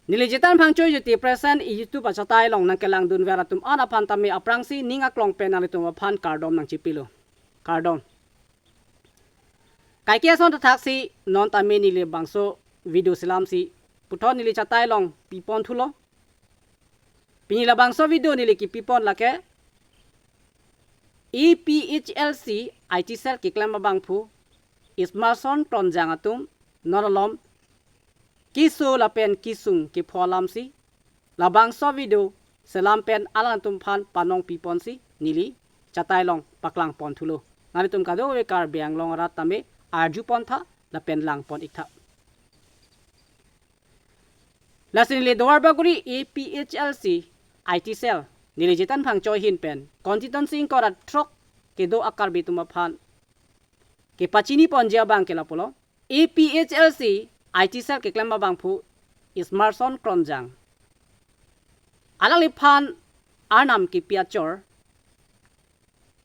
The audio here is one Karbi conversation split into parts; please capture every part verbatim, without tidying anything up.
Neli Jitan Phangcho Jyoti Present i YouTube achatai along nangkelangdunver atum an aphan tame aphrangsi ning aklong pen nanglitum aphan kardom nangchipilo. Kardom. Kaike ason thakthaksi non tame neli bangso video selamsi puthot neli chatai along piponthulo. Pini labangso video neli kipipon lake A P H L C I T cell keklem abangphu Ismarson Kronjang atum non alom keso lapen kesung kepho alamsi labangso video selam pen alangtum aphan panong piponsi neli chatai along paklangponthulo. Nanglitum kadokave Karbi Anglong arat tame arjupontha lapen langpon-iktha. Lasi neli Duarbagori A P H L C I T cell neli Jitan Phangcho ahin pen constituency ingkoi ra throk kedo a-Karbi atum aphan kepachiniponji abang ke lapulo. A P H L C I T cell keklem abangphu Ismarson Kronjang, alangliphan arnam kipi achor,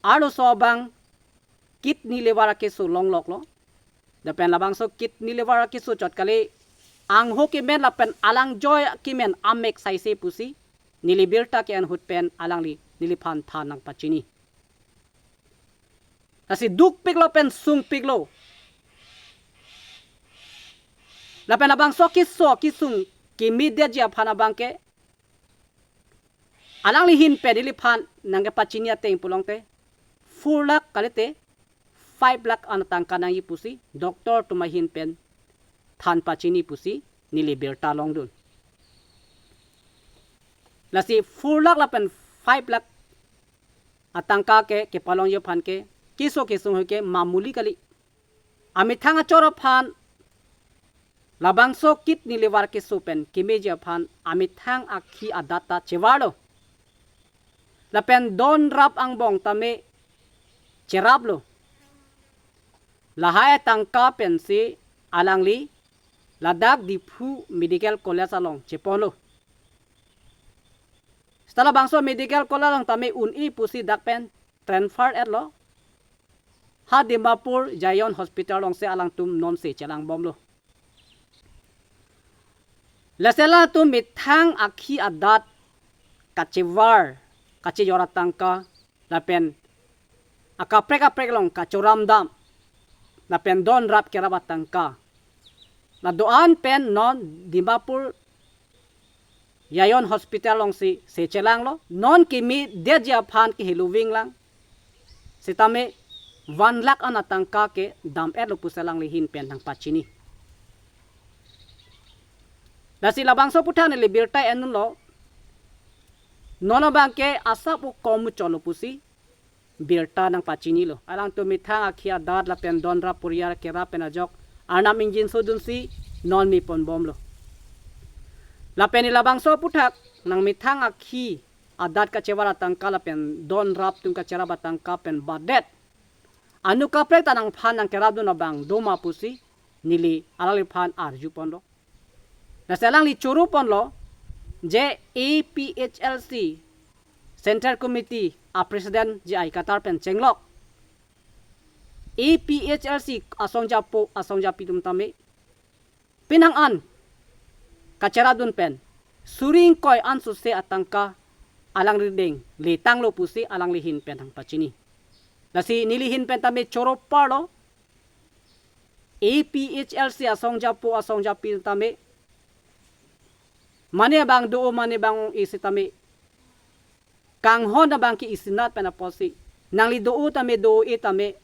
arloso abang kidney liver akeso longloklo. Lapen labangso kidney liver akeso chot kali, angho kemen lapen alang joy kemen amek saise pusi neli birta ke-en ahut pen alangli neliphan than nangpachini. Lasi dukpiklo pen sungpiklo. Lapen labangso keso kesung kemedetji aphan abang ke alangli ahin pen neliphan nangkepachini ateng pulote four lakh kalite five lakh an atangka nangji pusi doctor atum ahin pen than pachini pusi neli birta longdun. Lasi four lakh lapen five lakh atangka ke kepalongji aphan ke keso kesung ahut ke mamuli kali. Amethang achor aphan labangso kidney liver keso pen kemeji aphan amethang akhi adat ta chevarlo. Lapen don rap angbong tame cheraplo. Lahai atangka pensi alangli ladak Diphu Medical College along cheponlo. Seta labangso Medical College along tame un-e pusi dak pen transfer etlo. Ha Dimapur Zion Hospital alongsi alangtum nonsi chelangbomlo. Lasi alangtum methang akhi adat kachevar, kachejor atangka, lapen akaprek kaprek along kachoramdam, lapen don rap kerap atangka, la do-an pen non Dimapur Zion Hospital alongsi se chelanglo. Non kemedetji aphan ke heloving lang. Sitame one lakh an atangka kedam-etlo pusi alangli ahin pen nangpachini. Lasi labangso aputhak neli birta endunlo. Non abang ke asap ukom muchotlo pusi birta nangpachinilo. Alangtum methang akhi adat lapen don rap puriar kerap pen ajok arnam ingjinso dunsi non meponbomlo. Lapen neli labangso aputhak nangmethang akhi adat kachevar atangka lapen don rap atum kacherap atangka pen badet anut kaprek ta nangphan nangkerapdun abang doma pusi neli alangliphan arjuponlo. Lasi alangli choroponlo je A P H L C Central Committee a President J I Kathar pen chenglok A P H L C asong japo asong japi atum tame penang an kacherapdun pen suri ingkoi an suse atangka alangli adeng letanglo pusi alangli ahin pen nangpachini. Lasi neli ahin pen tame choroparlo A P H L C asong japo asong japi tame mane abang do-o mane abang ong-e sitame kanghon abang ke isinat pen apotsi nangli do-o tame do-o-e tame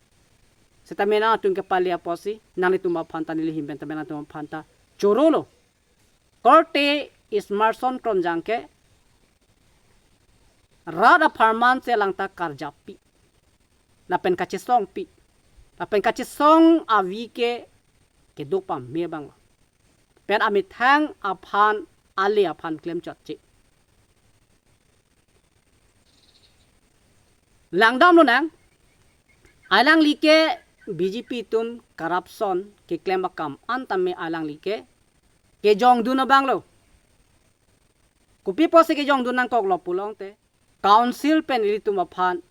sitame nangtum kepale apotsi nanglitum aphan ta neli ahin pen tame nangtum aphan ta chorolo. Korte Ismarson Kronjang ke rat apharman si alangta karjappi lapen kachesongpi lapen kachesong avi ke kedo pame abang pen amethang aphan ale aphan klemchotche. Langdamlonang, alangli ke B J P atum corruption keklem akam an tame alangli ke kejongdun abanglo. Kopi apotsi kejongdun nangkoklo pulote council pen ilitum aphan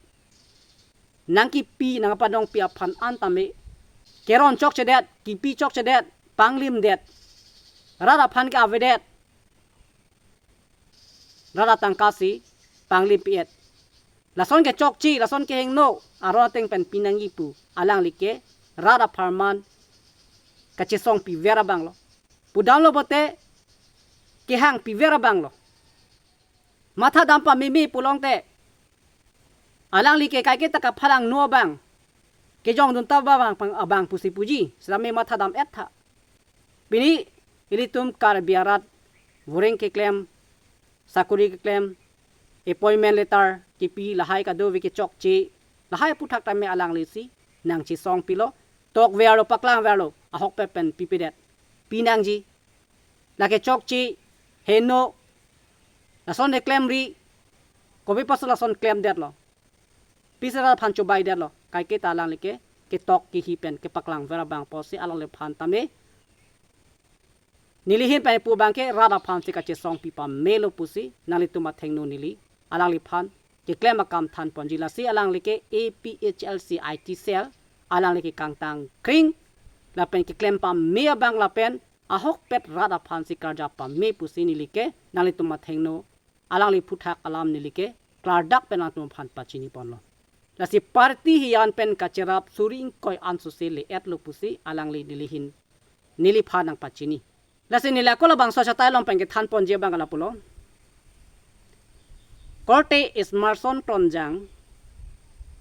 nangkipi nangpadongpi aphan an tame keron chokchedet, kipi chokchedet, panglimdet, rat aphan ke avedet, rat atangka si panglim pi-et. Lason kechokche, lason kehingno aron ateng pen pinangji pu alangli ke rat apharman kachesong piver abang lo. Pudamlo pote kehang piver abang lo. Matha dam pameme pulote alangli ke kaiketa kaphalangno abang, kejongdun ta abang pang abang pusi puji, sitame matha dam-et tha. Pini ilitum Karbi arat voreng keklem, sakori keklem, appointment letter kipi, lahai kadokave kechokche, lahai aphuthak tame alangli si nangchesong pilo, tokverlo, paklangverlo, ahokpet pen pipedet, pinangji. Lake chokche, heno, lason de klemri, kopi paso lason klemdetlo, pisi rat aphan chobaidetlo, kaiketa alangli ke ketok kehi pen kepaklangver abang pusi alangliphan tame neli ahin pen pu abang ke rat aphan si kachesong pi pamelo pusi nanglitum athengno neli alangliphan keklem akam thanponji. Lasi alangli ke A P H L C I T cell, alangli ke kangtang kring lapen keklem pame abang lapen ahokpet rat aphan si karja pame pusi neli ke nanglitum athengno alangli aphuthak alam neli ke klardak pen nangtum aphan pachiniponlo. Lasi party hiyan pen kacherap suri ingkoi an sose le-etlo pusi alangli neli ahin, neliphan nangpachini. Lasi neli ako labangso achatai along pen kethanponji abang ke lapulo. Korte Ismarson Kronjang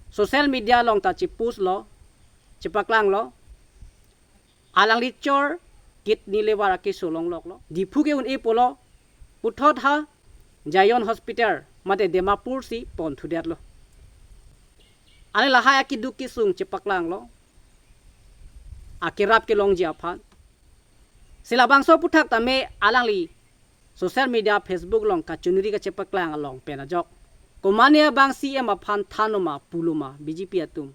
social media along ta chepostlo, chepaklanglo, alangli chor kidney liver akeso longloklo. Diphu ke un-e pulo, puthot ha Zion Hospital mate Dimapur si ponthudetlo. Alangli lahai akeduk kesung chepaklanglo, akerap kelongji aphan. Si labangso aphuthak tame alangli social media, Facebook along kachonri kachepaklang along pen ajok, komane abang C M aphan thanlo ma pulo ma B J P atum?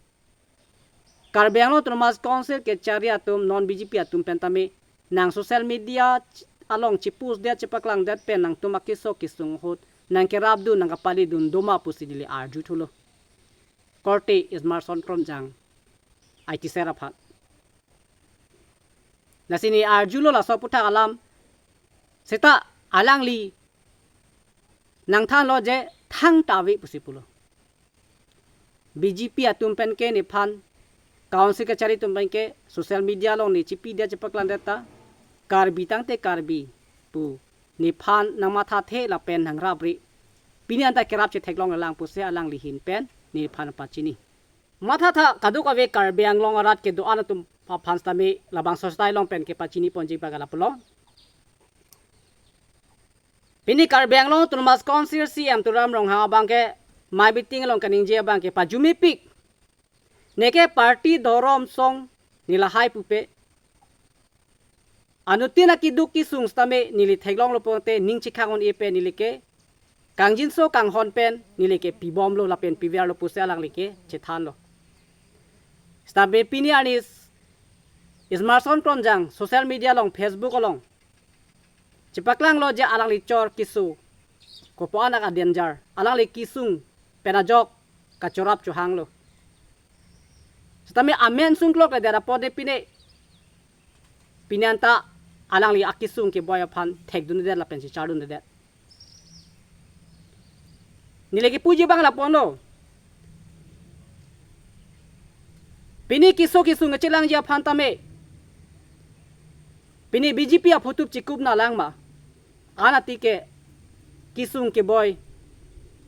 Karbi Anglong Autonomous Council kechari atum, non B J P atum pen tame nang social media ch-, along chepostdet, chepaklangdet pen nangtum akeso kesung ahut nangkerapdun, nangkapalidun do ma pusi neli arjuthulo. Korte Ismarson Kronjang I T cell aphan. Lasi neli arjulo laso aphuthak alam. Seta alangli nangthanlo je thangta ave pusi pulo. B J P atum pen ke nephan, Council kechari atum pen ke social media along ne chepidet chepaklangdet ta, Karbi tangte Karbi pu nephan nangmathathe lapen nangrapre. Pini anta kerap chetheklonglelang pusi alangli ahin pen nephan pachini. Mathatha kadokave Karbi Anglong arat kedo-an atum aphan sitame labangso achatai along pen kepachiniponji abang ke lapulo. Pini Karbi Anglong Autonomous Council C M Tuliram Ronghang abang ke mai meeting along kaningje abang ke pajumepik. Neke party, dhorom, song, ne lahai pupe. Anuttin akeduk kesung sitame neli theklonglo pulote ning chekhang un-e pen neli ke kangjinso kanghon pen neli ke pibomlo lapen piverlo pusi alangli ke chethanlo. Sitame pini arni Ismarson Kronjang social media along, Facebook along chepaklanglo je alangli chor keso kopo-an aka danger, alangli kesung pen ajok kachorap chohanglo. Sitame amen sungklokledet apot de pine, pini anta alangli akesung keboi aphan thekdundedet lapen si chardundedet. Neli kepuji abang lapulo. Pini keso kesung kechelangji aphan tame, pini B J P aphutup chekup nanglang ma? Anati ke kesung keboi,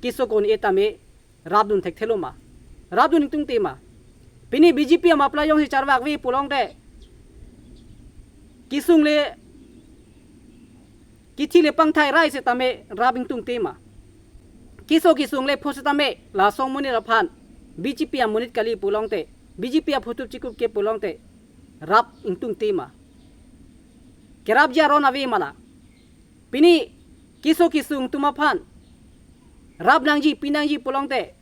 keso un-e tame rapdun thekthelo ma? Rapdun ingtungte ma? Pini B J P amapla jongsi charvakve pulote, kesung le, kethi le pangthai rai setame rap ingtungte ma? Keso kesung le pho setame laso amonit aphan B J P amonit kali pulote, B J P aphutup chekup ke pulote rap ingtungte ma? Kerapji aron ave ma la? Pini keso kesung atum aphan rap nangji, pi nangji pulote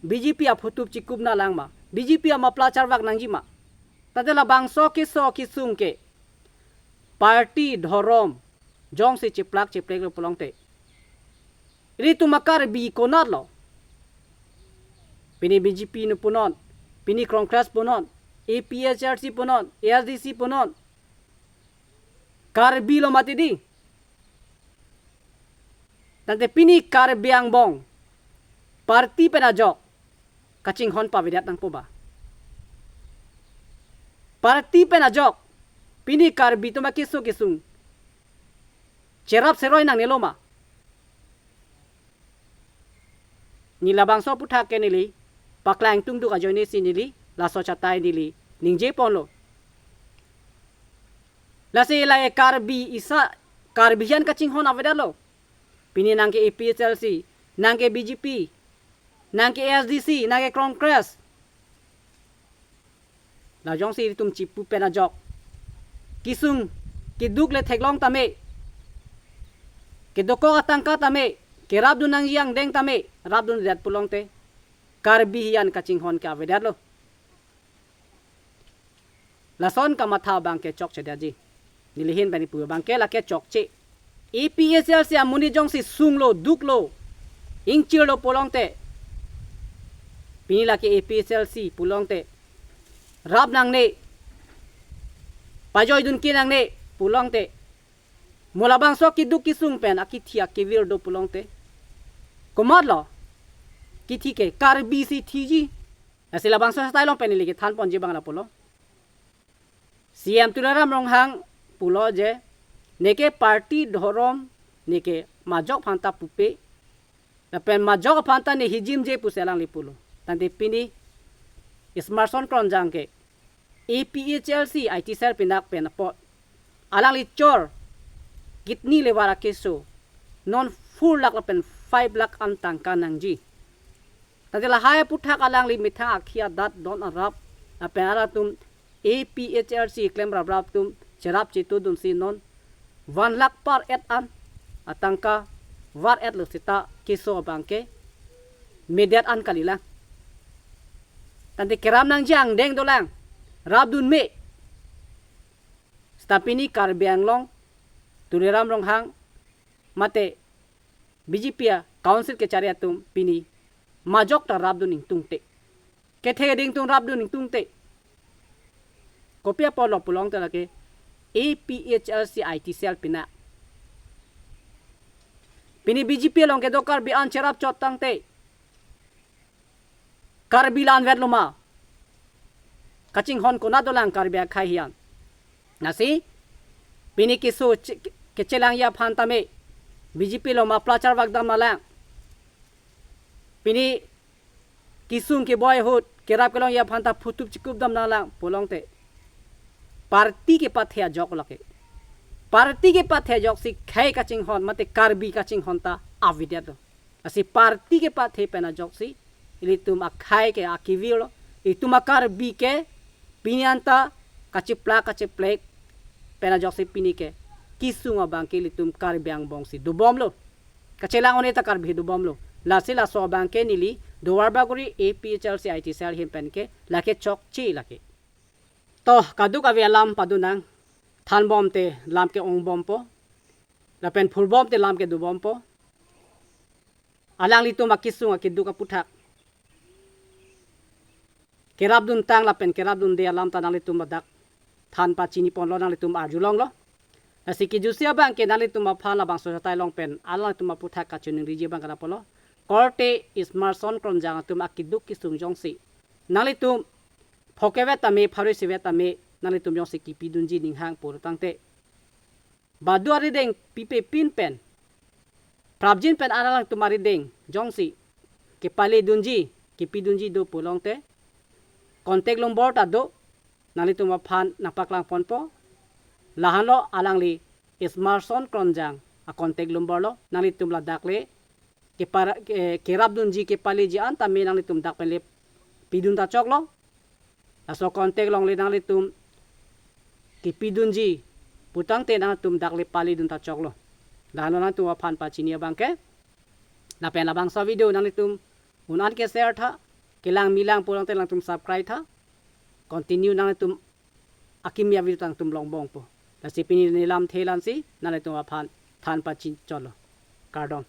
B J P aphutup chekup nanglang ma? B J P amapla charvak nangji ma? Tangte labangso keso kesung ke party, dhorom jongsi cheplak chepleklo pulote, ilitum a-Karbi konatlo? Pini B J P punon, pini Congress punon, A P H L C punon, A S D C punon, Karbilo mati di? Tangte pini Karbi angbong party pen ajok kachinghon pavedet nangpo ba? Party pen ajok pini Karbi atum akeso kesung cherap seroi nangnelo ma? Ne labangso aputhak ke neli paklang tungduk ajoine si neli laso chatai neli ningje ponlo. Lasi lahai Karbi isi, Karbi an kachinghon avedetlo. Pini nang ke A P H L C, nang ke B J P, nang ke A S D C, nang ke Congress. La jongsi itum chipu pen ajok kesung keduk le theklong tame, kedokok atangka tame, kerapdun nangji angdeng tame rapdundet pulote Karbi an kachinghon ke avedetlo. Lason kamatha abang ke chokchedetji. Neli ahin pen pu abang ke lake chokche. A P H L C amonit jongsi sunglo, duklo, ingchirlo pulote, pini lake A P H L C pulote rap nangne, pajoidun ke nangne pulote, mo labangso keduk kesung pen akithi akevir do pulote, komatlo kithi ke? Karbi si thiji. Lasi labangso chatai along pen neli kethan ponji abang lapulo. C M Tuliram Ronghang pulo je, neke party dhorom neke majok aphanta pupe, lapen majok aphanta ne hijimje pusi alangli pulo. Tangte pini Ismarson Kronjang ke A P H L C I T cell pinak pen apot alangli chor kidney liver akeso non four lakh lapen five lakh an tangka nangji. Tangte lahai aputhak alangli methang akhei adat don arap lapen alangtum A P H L C klemraprap atum cherap chetudunsi non one lakh per et an atangka var-etlo seta keso abang ke medet an kalilang. Tangte kerap nangji angdeng dolang, rapdun me. Seta pini Karbi Anglong Tuliram Ronghang mate B J P a council kechari atum pini majok ta rapdun ingtungte, kethe keding atum rapdun ingtungte. Kopi apotlo pulote lake A P H L C I T cell pinak. Pini B J P along kedo Karbi an cherap chot tangte Karbi la-anvetlo ma? Kachinghon konat dolang Karbi akhei hian? Lasi pini keso che-, kechelangji aphan tame B J P along ma prachar vak dam nanglang. Pini kesung keboi ahut kerap kelongji aphanta phutup chikup dam nanglang pulote, party kepathe ajok lake. Party kepathe ajoksi khei kachinghon mate Karbi kachinghon ta avedetlo. Lasi party kepathe pen ajoksi ilitum akhei ke akivirlo, itum a-Karbi ke pini anta kachiplak kachiplek pen ajoksi pini ke kesung abang ke ilitum Karbi angbong si dobomlo. Kachelang one ta Karbi dobomlo. Lasi laso abang ke neli Duarbagori A P H L C I T cell ahin pen ke lake chokche lake. To, kadokave alam padonang, thanbom te lam ke-ongbompo, lapen phurbom te lam kedobompo. Alanglitum akesung akeduk aputhak kerapdun tang lapen kerapdunde alam ta nanglitum ladak than pachini ponlo, nanglitum arjulonglo. Lasi kejutsi abang ke nanglitum aphan labangso chatai along pen alanglitum aputhak kachiningriji abang ke lapulo. Korte Ismarson Kronjang atum akeduk kesung jongsi nanglitum phongo-vet tame, pharo-isi-vet tame nanglitum jongsi kepidunji ninghang pulo tangte, badu arideng pipe pin pen, prapjin pen alangtum arideng jongsi kepaledunji, kepidunji do pulote, contact number ta do, nanglitum aphan nangpaklang ponpo. Lahenlo alangli Ismarson Kronjang a-contact number lo, nanglitum ladak le kepara-, ke-, kerapdunji kepaleji an tame nanglitum dak pen le pidun ta choklo. Laso contact along le nanglitum kepidunji putangte nanglitum dak le paledun ta choklo. Lahenlo nangtum aphan pachini abang ke. Lapen labangso video nanglitum un-an ke share tha, kelang milang pulote nangtum subscribe tha. Continue nanglitum akimi a-video ta nangtum longbompo. Lasi pini neli lamthe la-ansi nanglitum aphan than pachini chotlo. Kardom.